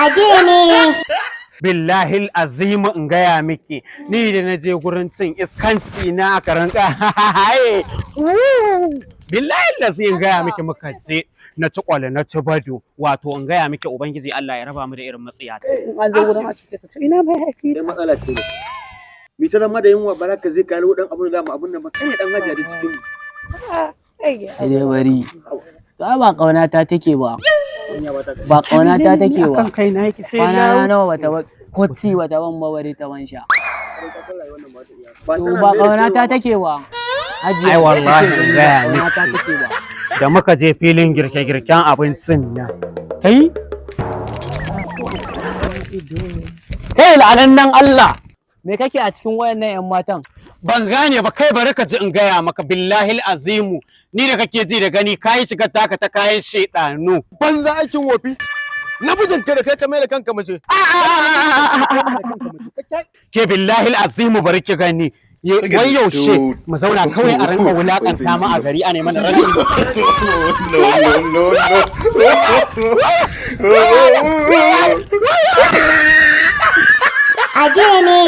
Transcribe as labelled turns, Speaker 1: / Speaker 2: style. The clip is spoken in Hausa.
Speaker 1: Aje ne.
Speaker 2: Billahi azimu, in gaya miki, ni da na je gurin cin iskanci na aka rinka haye. Billahi lazi, in gaya miki, muka je na ci kwale, na ci bado. Wato in gaya miki, Ubangiji Allah ya raba mu da irin matsiya.
Speaker 3: In an zo wurin a ce ka ce ina mai haifi.
Speaker 4: Kai matsala ce ne. Mi ta zama da yunwa, ba za ka zai kalo dan abun da mu abun nan ba, kai ne dan hajiya da cikin mu.
Speaker 5: Sai dai bari. To ai ba ƙauna ta take ba. Ba ƙauna ta take ba.
Speaker 2: Akan kai na yake sai
Speaker 5: Kwana na nawa bata ba ko ci bata ban ba, bare ta ban sha.
Speaker 4: Ba
Speaker 5: To
Speaker 4: tana
Speaker 5: ba
Speaker 4: sayar da
Speaker 5: ƙauna ta
Speaker 4: sayarwa.
Speaker 5: take ba. Hajiya,
Speaker 2: Ai wallahi
Speaker 5: take
Speaker 2: in gaya
Speaker 5: ba ƙauna ta
Speaker 2: miki.
Speaker 5: take ba.
Speaker 2: Da muka je filin girke-girken abincin nan.
Speaker 5: Kai? Kai la'anannan Allah! Me kake a cikin wayannan 'yan matan?
Speaker 2: Ban gane ba kai, bari ka ji in gaya maka, billahi azimu, ni da kake ji da gani, kayi shiga taka ta kayan shedanu.
Speaker 6: Banza, aikin wofi, namijin ka da kai ka mai da kanka mace.
Speaker 2: Ke, billahi azimu, bari ki gani. Wai yaushe mu zauna kawai a rinka wulakanta mu a gari, a neman rashin
Speaker 7: No, no, no, no.
Speaker 1: Aje ne.